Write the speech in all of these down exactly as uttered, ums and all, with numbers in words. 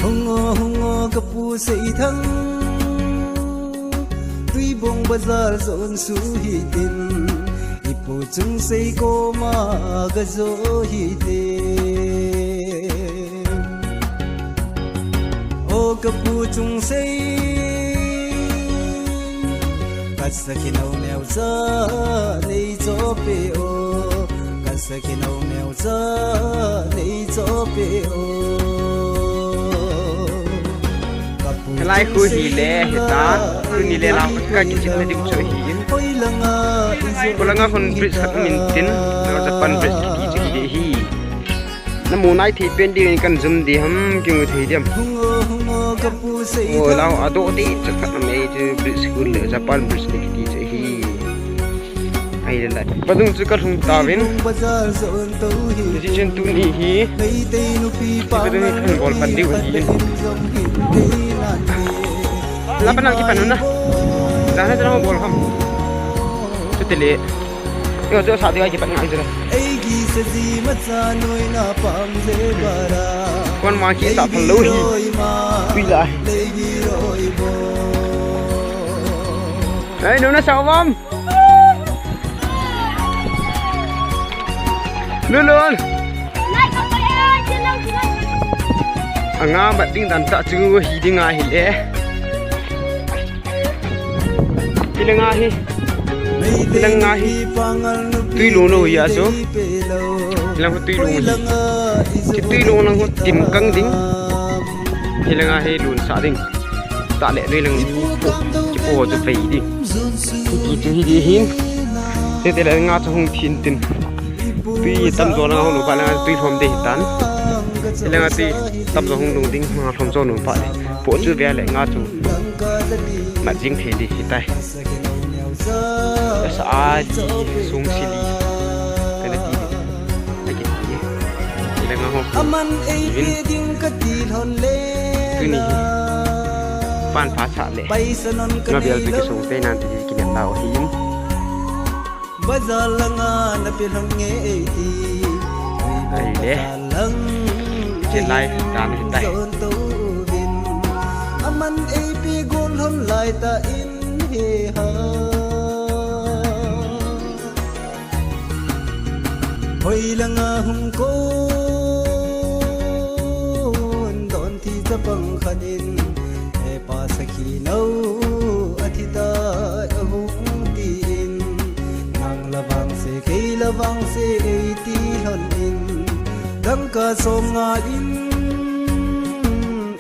Hung o, hung o, ka pu Seithang, Tuibong bazar jon suh hitin, i pu Chungsei koma gajo hitin. O ka pu Chungsei, ka sakhi nau neocha nei choh peh o, ka sakhi nau neocha nei choh peh o. Ka pu Helai khu Chungsei hile, hita, tuni le lang ka kichimna ding chu ahin. Hoi langa i jo Kolanga khun bridge khat um intin, na Japan bridge kiti chu hi ding hi. Na mu nai thei pen ding in kan zoom ding ham, kimu thei diam. Hung o, hung o, ka pu Seithang. O, lau, adoh ding, chat khat na mei chu bridge school le, Japan bridge le kiti chu hi. Ai le lai. Padung chu ka lhung tauvin. Tuibong bazar jon to hi. Tuichun tuni hi. Meitei nupi pa Padung hi kan bol pan diu hi. La pan ang kipan na. Jan ha jan bol ham. Chu tele. Yo, jo sa ding ai kipat ngai jira. Eigi saji macha noina pam je bara. Kon ma ki ta phal lou hi. Leibi roi ma. Ui lai. Leibi roi bo. Ai, nu na sao vam. Lulun. Anga bat ding dan ta chu hi ding ahi le. Hi le nga hi. Hi le nga hi. Tui lung lou hi a chu. Hi le nga tui lung hi. Ki tui lung lang ho tim kang ding. Hi le nga hi lun sa ding. Ta le nui lang pu. Ki pu ho chu vei ding. Ki chu hi ding hin. Te te le nga chu hung thin tin. Tui tam jo lang hung lou pa le nga tui lhom ding tan. Hi le nga tui tam jo hung lung ding ma lhom jo lou pa le. Po chu ve le nga chu. Mat jing thei ding hi tai. Sa a ti sung sili. Kana ti. Ai ki ti. Hi le nga ho. Aman ei pe ding ka ti lhon le. Tuni hi. Pan pha cha le. Nga bial tu ki sung te nan ti ki nem dau hi. Bazar langa na pe lhon nge ei ti. Ai le. Bazar lang. Ke lai dan hi tai. Zon to vin. Aman ei pe gol lhon lai ta in he ha. Hoi langa hung kon don thi chapang khat in, he pa sakhi nau athi tai ahung tin, nang la vang se kei la vang se ei ti lhon in, dangka som nga in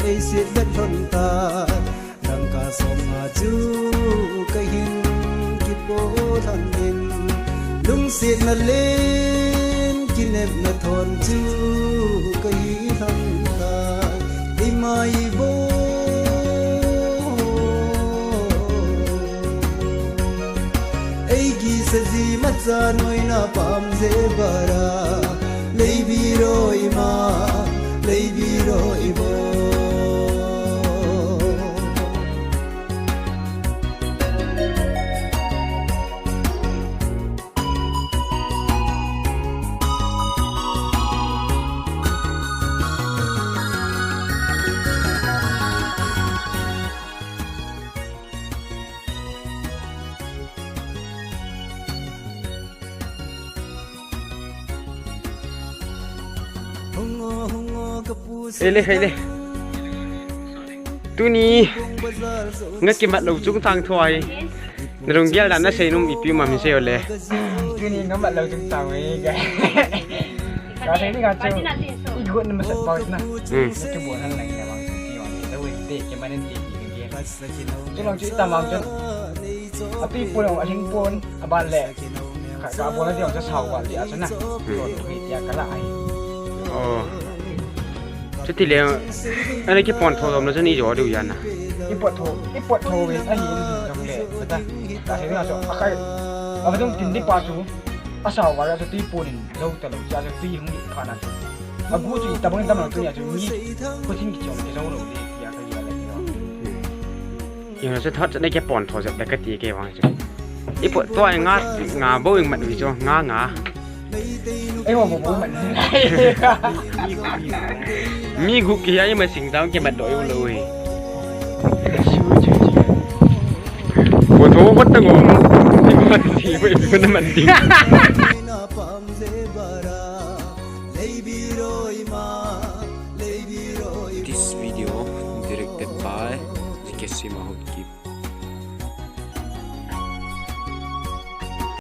ei sit bet lhon tai. Dangka som nga chu ka hin kipo lhon in, lungsetna len kinepna thon chu ka hi lhon tai. Ei mai bo. Eigi saji macha noina pam je bara. Leibi roi ma, leibi roi bo. Hung o, hung o, ka pu Seithang. Hele, hele. Tuni nga kimat lou chungchang thu ahi. Na lunggel dan na sei nom ipi um am sei o le. Tuni nga mat lou chungchang e ga. Ka sei ni nga chu i got na masat pau na. Hmm. Chu bon han lang na bang ti bang. Lou te ke manen ti ti ke. Chu long chu i tam bang chu. Api pon, a hing pon, a ban le. Ka, ka pon a ti ong cha sao ba ti a cha na. Hmm. Ko tu hi ti a ka la ai. Oh. Chuti le, ana kipon tho dom na chu ni jo diu yan na. I pot tho, i pot tho ve a hi in jong le. Ta. Ta he na so, a kai. A va jong tin ni pa chu. A sao ba la chu ti pon in jo ta lo cha chu ti hung ni pha na chu. A gu chu i ta bang ta ma tu ya chu ni. Ko tin ki chong ki jo lo de ti a ka ya le. Yung na chu thot na kipon tho jep da ka ti ke vang chu. I pot to ai nga, nga bo ing mat ui chu, nga nga. Ei, wa, wa, wa, man. Mi guk ki ai ma sing tang ki mat doi u lo hi. Ko tho ko ta ngo. Ki ko man si, ko ko na man ding. This video directed by G K C Mahut Kip.